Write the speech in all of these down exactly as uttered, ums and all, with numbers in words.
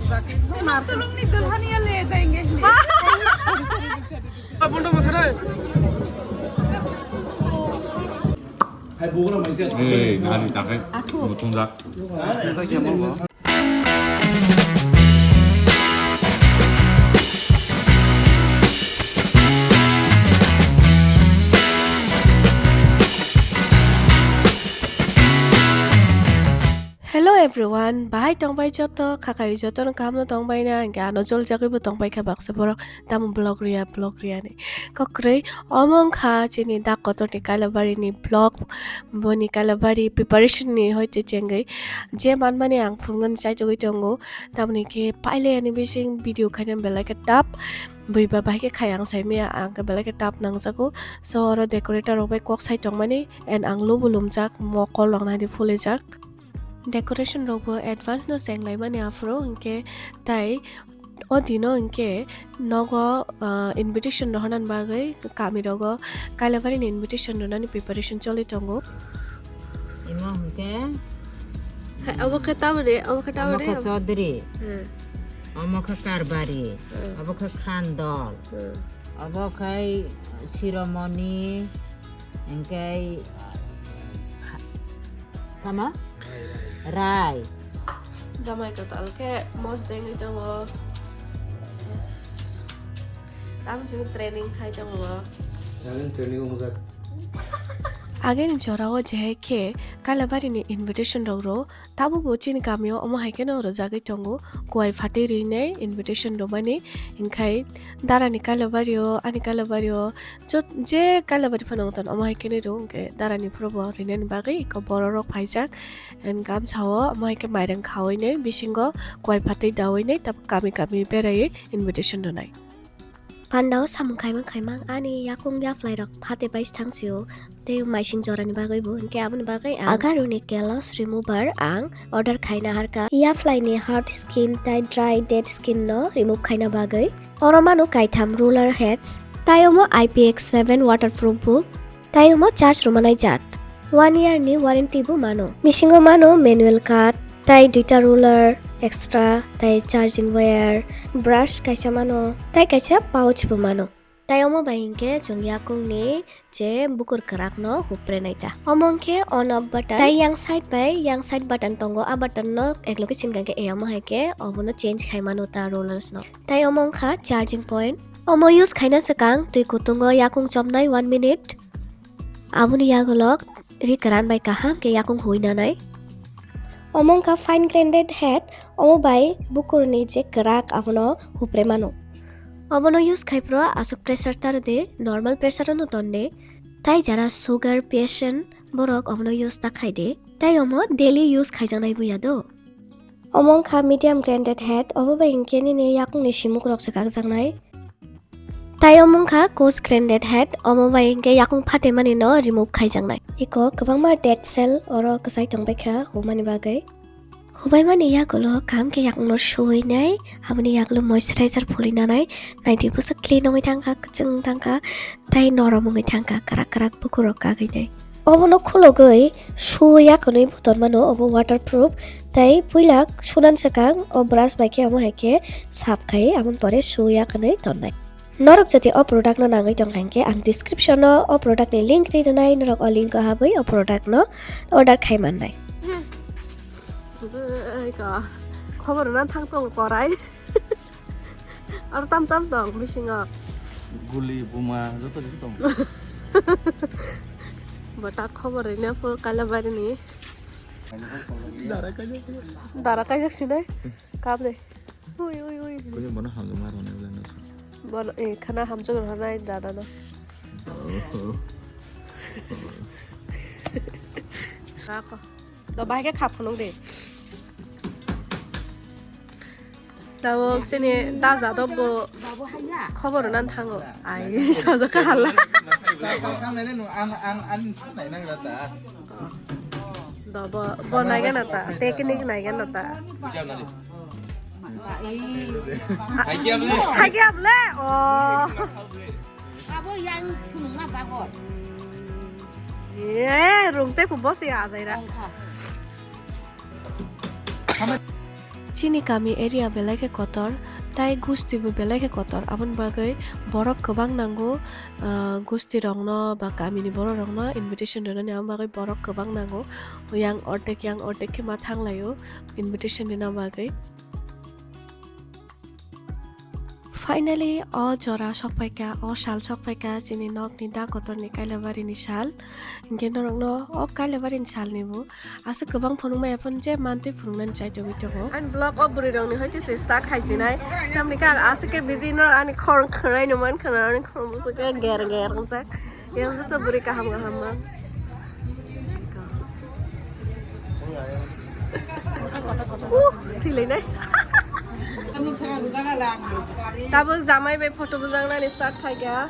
तुम नहीं दुल्हनिया ले जाएंगे। Hey, nani takai mutung jak. Hello everyone, bahai tongbai joto, khakai jotono kaham no tongbai na, hingke ano joljagwi bo tongbai kha baksa borok, tamo vlog riya, vlog riya ni. Kokrwi, omo wngkha chini dak kotor ni Kailabari ni vlog, boni Kailabari preparation ni hoite chengwi je manmani ang phunuknani chaitogwi tongo, tamoni khe pailai ani bising video khaina belai khe tough, bui ba bahai khe khai ang saimaya, ang khe belai khe tough nangjago, so oro decorator rok bai kok sai tongmani, and ang lubu lumjak, mokol rok nadi phulijak. Decoration rok bo advance no cheng lai mani aphuru, hinkhe tai o dino hinkhe nogo, ah, invitation rohornani bagwi kami rogo Kailabari ni invitation rwnani preparation choli tongo. Imo hinkhe Hai, obo khe tamoni, obo khe omo tamoni, khe obo Chaudhary, Hmm. Omo khe Karbari, Hmm. Obo khe Khandol, Hmm. Obo khe Shiromoni, hinkhe Tama? Rai. Jamai kwtal khe mosdengwi tongo. Tamo chini training khai tongo. Training, training wngjak. Ageni jorao je hai khe Kailabari ni invitation rok ro, tabuk bo chini kamio omo hai kheno rwjagwi tongo. Kuwai phatwi rwinai invitation rwmani, hinkhe Dara ni Kailabari o, ani Kailabari o, Jot-, je Kailabari phano wngton, omo hai khe nai rw, hwnkhe Dara ni phuru bo rinani bagwi eko borok rok phaijak, and gamsa o omo hai khe mairang khawi nai bisingo kuwai phatwi dawi nai, tabuk kami kami beraiwi invitation rwnai. Pandao samung khaimang khaimang ani yakung yaphlai rok phate bai thang sio, tei maising jora ni bagwi bo, hwnkhe aboni bagwi ang Agaru ni callus remover ang order khaina harkha, yaphlai ni hard skin tei dry dead skin no remove khaina bagwi. Oro mano kaitham roller heads, tai omo I P X seven waterproof bo, tai omo charge rwmanai jat. One year ni warranty bo mano. Bisingo mano manual cut, tai duita roller extra, tai charging wire, brush kaisa mano, tai kaisa pouch bo mano. Tai omo bai hinkhe chwng yakung ni je bukur kwrak no hupre nai ta. Omo hinkhe on off button. Tai yang side bai yang side button tongo, a button no ekloki sinkha khe, e omo hai khe obono change khai mano ta rollers no. Tai omo wngkha charging point. Omo use khaina swkang twi kutungo yakung chopnai one minute. Aboni yagulok ri kwran bai kaham khe yakung hui nanai. Omo wngkha fine grinded head, omo bai bukurni je kwrak abono hupre mano. Obono use khai phuru aswk pressure ta rwdi, normal pressure no ton di. Tai jara sugar patient borok obono use ta khai di. Tai omo daily use khaijaknai buya do. Omo wngkha medium grinded head, obo bai hinkhe nini yakungni simuk rok swkakjaknai. Tai omo wngkha coarse grinded head, omo bai hinkhe yakung phatemani no remove khaijaknai. Eko kwbangma dead cell oro kwchai tongbaikha humani bagwi. Hubaimani yagulo kaham khe yakungno suwinai, aboni yagulo moisturizer phulinanai, naidi bwswk clean wngwi thangkha, kwchwng thangkha, tai norom wngwi thangkha, kwrak kwrak bukurok kagwinai. Obono khulugwi suya kwnwi bo tonmano, obo waterproof. Tai puila sunan swkang o brush bai khe omo hai khe sap khai, aboni pore suya kwnwi tonnai. Norok jodi o product no nangwi tongkha hinkhe ang description o o product ni link ri rwnai, norok o link o habwi o product no order khai mannai. Khobor rwna thang tongo korai. Aro tam tam tong bisingo. Guli, buma, joto joto tong. Bo ta khobor rwina pho Kailabari ni. Dara kaijak sinai. Kap de. Ui, ui, ui. Kuni bono hamjak ma rwnai bwlai no. Bono, eh, khana hamjak rwnai dada no. Oh. Kako. Do bahai khe kha phunuk de. Tabuk sini da jadok bo khobor nan thango. Ai, sajak kha hala. Ang, ang, ang, ang, ang, ang, ang, Do bo, bo nai gana ta, technique nai gana ta. Hai kya ble? Hai kya ble? Oh. Abo yang phunukna bago. Ye, rung te phu bosi a jai ra. Ang kha. Chini kami area belai khe kotor, tai gusti bo belai khe kotor, aboni bagwi borok kwbang nango, ah, gusti rokno ba kamini borok rokno invitation rwnani, aboni bagwi borok kwbang nango, yang ordek, yang ordek khe ma thanglaio invitation rwna bagwi. Finally, o jora sokpaikha, o sal sokpaikha, chini nokni da kotorni Kailabari ni sal. Hinkhe norokno o Kailabari ni sal ni bo aswk kwbang phunukmaya phano je mantwi phunuknani chai tongwi tongo. Ani vlog o bwrwi rokni hoite se start khaisinai. Tamni khe ang aswk khe busy no ani khorang khwrai no mankha, ani khorang bwswk khe ger ger wngjak. Yang joto bwrwi kaham kaham mang. Uh, thwilainai. Tabuk jamai bai photo bujaknani start khaikha.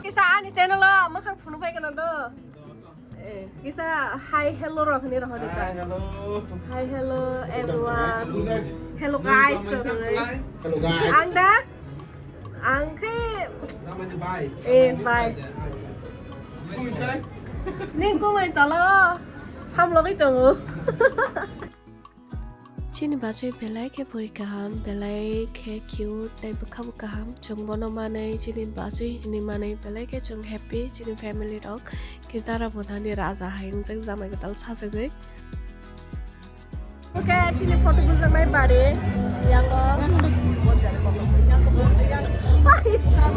Kisa ani channel o mwkhang phunuk phai gana do. Eh, kisa hi hello rok hinwi rohor di ta. Hi, hello. Hi, hello, everyone. Hello, guys, rok hinwi. Hello, guys. Ang da? Ang khe, eh, bye. Ning kumui tolo samlogwi tongo. Chini bachwi belai khe bwrwi kaham, belai khe cute, tei bwkha bo kaham. Chwng bono manwi, chini bachwi hinwi manwi, belai khe chwng happy, chini family rok. Khe dara bo nani raja hai wngjak, jamai kwtal sajagwi. Okay, chini photo bujaknai bari, yango.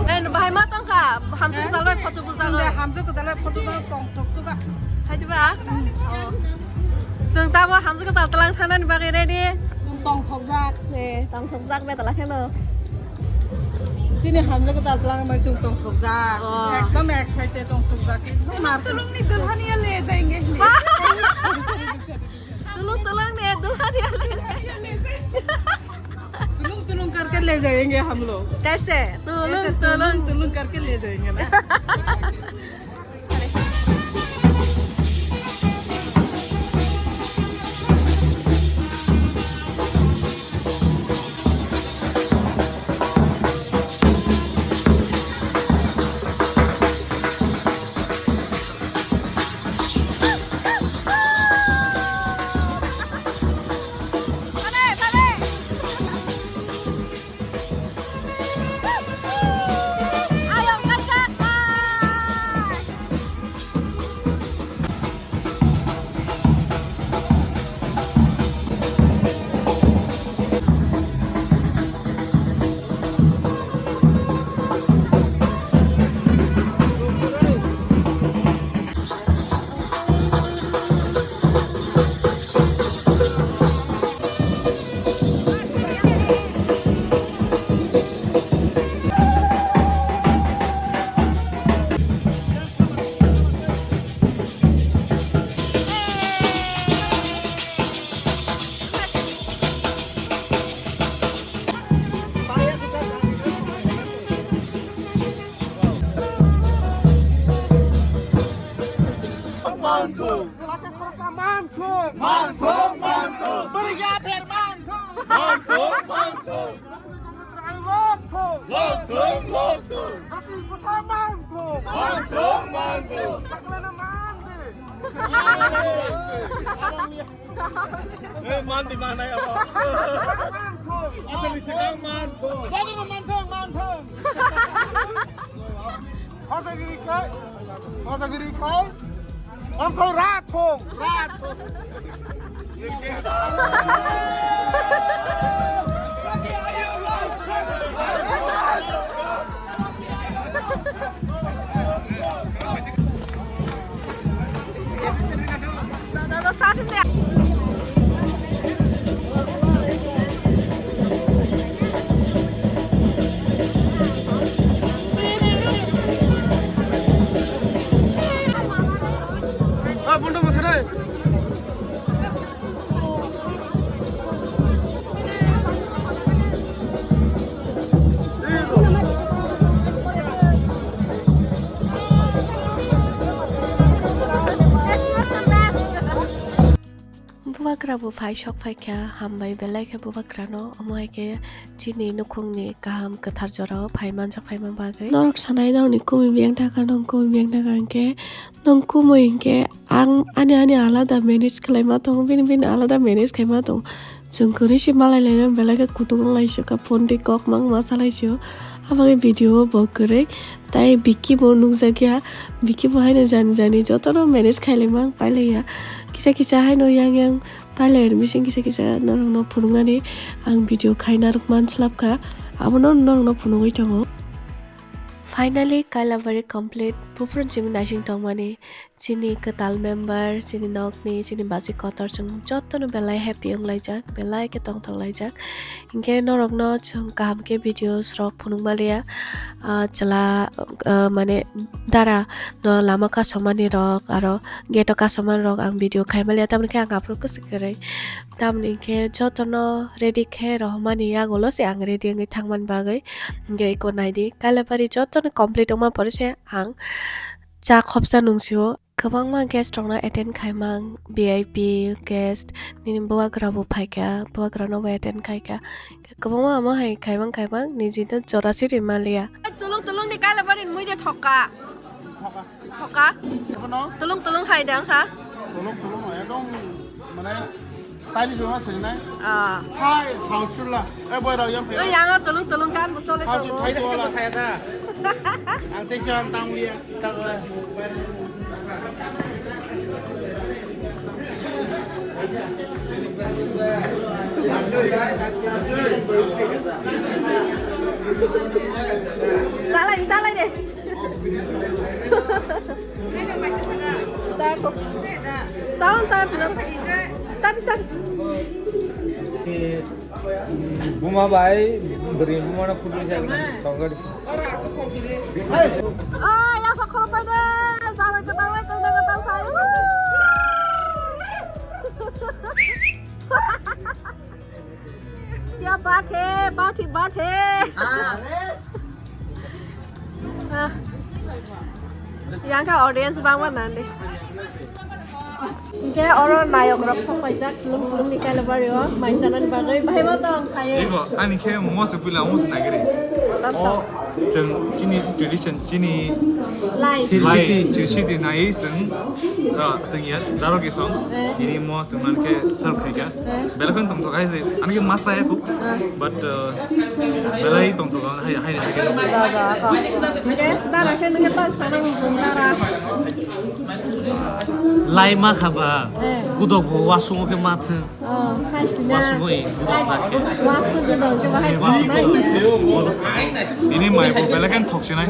Eh, bahai ma tongkha, hamjwk kwtal bai photo bujago. Hamjwk kwtal bai photo bujago, tongthok suka. Hai diba? Oh. Chwng tamo hamjwk kwtal tlang thangnani bagwi ready. Chwng tongthokjak. Eh, tongthokjak betala kheno. Chini hamjwk kwtal tlang bai chwng tongthokjak. Oh. Ekdom excited tongthokjak. Tulung tulung ni dulhaniya le jayenge. Tulung tulung ni dulhaniya le jayenge. Tulung tulung karke le jayenge hum log. Kaise? Tulung tulung. Tulung tulung karke le jayenge na. Manthung. Manthung, manthung. Bwrwi ya pher manthung. Manthung, manthung. Manthung, manthung. Manthung, manthung. Eh, mandi manai apa? Manthung. Asal isi kang manthung. Jadi manthung, manthung. Hojagiri kai, hojagiri kai. Ang kau rathong, rathong. Abo phai sok phaikha, hambai belai khe bubagrano, omo hai khe chini nukhungni kaham kwthar jorao phai manjak phaima bagwi. Norok sanai norokni kumi biyang thaka, nong kumi biyang thaka hinkhe, nong kumui hinkhe ang ani ani alada manage khlaima tongo, bini bini alada manage khaima tongo. Chwng kwrwi se malai laina belai khe kutung wng lai sukha, phone twi kok mang ma salai sio. Abagwi video o bo kwrwi. Tai Vicky bo nukjakya, Vicky bo haino jani jani jotono manage khailai mang pailaiya. Kisa kisa haino yang yang pailai bising kisa kisa norokno phunuknani ang video khai narwk manslap kha. Abono norokno phunugwi tongo. Finally, Kailabari complete. Buphuru chini naising tongmani. Chini kwtal member, chini nokni, chini bachwi kotor chwng jotono belai happy wnglaijak, belai khe tongthok laijak. Hinkhe norokno chwng kaham khe videos rok phunuk maliya, ah, chwla, ah, mane dara no lama kasomani rok, aro gate o kasomani rok ang video khai maliya, tamoni khe ang aphuru kwswk kwrwi. Tamoni khe jotono ready khe rohormani yagulo se ang ready wngwi thangmani bagwi. Hinkhe eko naidi, Kailabari jotono complete wngma pore se ang cha khopsa nungsio. Kwbangma guest rokno attend khaimang, V I P guest, nini bubagra bo phaikha, bubagra no bo attend khaikha. Kwbangma omo hai khaimang khaimang, niji no jora siri maliya. Tulung tulung ni Kailabari ni mui de thokka. Thokka? Tulung tulung hai dang ha? Tulung tulung hai dong, mane Chinese roma sini nai. Ah. Hai, hao chula. Eh, boy, rao yang. Oh, yang tulung tulung kan, betul itu. Hao chula, hai, dua lah. Ang teh jangan tang liya. Salai, salai deh. Satu. Sound, sound, no. Satu, satu. Buma bai, beri buma na putri sa tongkar. Ah, ya, pakar apa deh? Sampai ketawa, kau udah ketawa. Kya baat hai, baat hi baat hai. Ah. Yang ka audience bangma nande. Hinkhe oro nayok rok sok paijak, tulung tulung ni Kailabari o mai chanani bagwi bahai bo tong khaye. Ego, ani khe mo se puila mo se nagiri. Tamsa. O, chwng chini tradition, chini Lai. Chirchiti, chirchiti nai chwng, ah, chwng ya, daro ki song, Eh. ini mo chwng man khe serve khaikha. Eh. Belai kheno tongthok hai se, ani khe masa ya kho. Eh. But, uh, belai tongthok hai, hai, hai. Da, da, da. Hinkhe dara khe nungkhe ta sana mung dara. Lai ma khaba, Eh. kudok bo wasung khe ma thwng. Oh, hai sina. Wasung bo e, kudok sa khe. Wasung kudok khe bahai Eh, wasung sina. Kudok. Ini mai bo belai kheno thok sinai.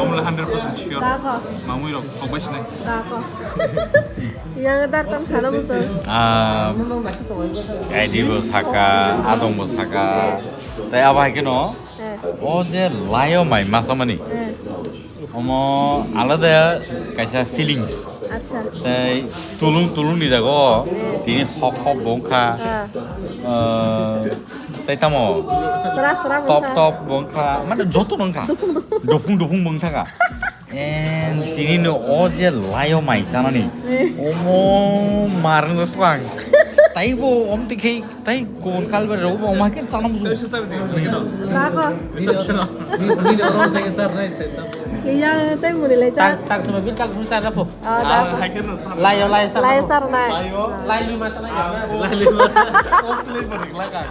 Omo le hundred percent sure. Da ko. Mamui rok thok bai sinai. Da ko. Yang dar tam sana mung dara. Ah, Adi bo saka, Adong bo saka. Tai abo hai kheno, Eh. o je laio mai masamani. Eh. Omo alada kaisa feelings. Acha. Tai tulung tulung ni jago, Eh. tini hok hok bongkha. Ah. Eh, tai tamo Sra sra top bongkha. Top bongkha. Mane joto bongkha. Dupung dupung. Dupung dupung bongkha ka. En, tini no o je laio mai chanani. Eh. Omo marang swkang. Tai bo om tikhe, tai kon kalber ro bo ma ke chanam su. Baba. Ni, ni, ni oro tege sar nai se ta. Iya, tai muri lai cha. Tak, tak sama bin tak sar po. Ah, da. Laio, laio sar. Laio sar nai. Laio. Lai lui ma sanai. Lai lui ma. Om tuli barik laka.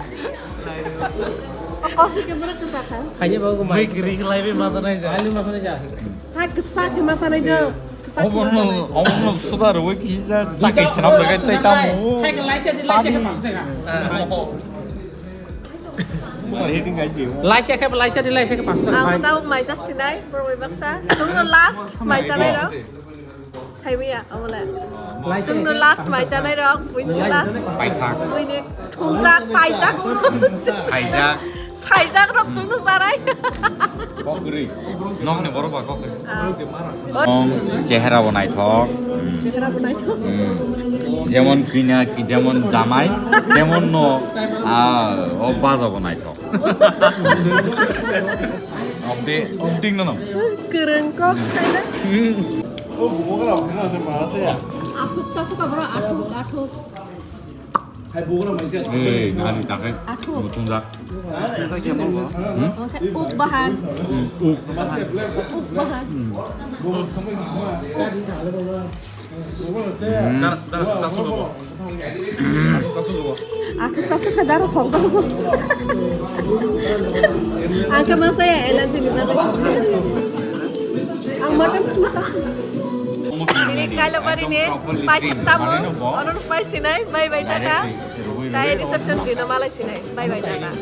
Kosik ke berapa kesakhan? Hanya bawa ke mai. Mai kiri ke lai be masa nai ja. Lai lui ma sanai ja. Ha, kesa khe ma sanai do. Kesa khe ma sanai. Obono, obono suda roi kisa chakai sinam lagai tai tamu. Hai ke lai cha di lai cha ke pas tega. Lai cha ke lai cha di lai cha ke pas tega. Ang tau mai cha sinai, pro mai baksa. Tungno last mai sanai do. Saibiya, omola. Lai cha. Sungno last mai sanai rok, buisi last. Paithak. Buini thumjak, paijak. Saijak. Saijak rok sungno sarai. Kokri. Nokni borok ba kokri. Ah. Om chehra bo naithok. Chehra bo naithok. Hmm. Jemon kina ki jemon jamai, jemon no, ah, o baja bo naithok. Abdi, abdi no no. Kerengkok kaina. Hmm. Athuk sasuka bro, athuk, athuk. Ei, nani takai. Athuk. Mutung jak. Uk bahan. Hmm, uk. Uk bahan. Athuk sasu kha daro thok jago. Ang khe masa ya allergy ni bagwi. Ang mutton sima sasu. Ini kailo bari ni paithak samung, ono nuk pai sinai, bye bye tata. Tai reception dino malai sinai, bye bye tata.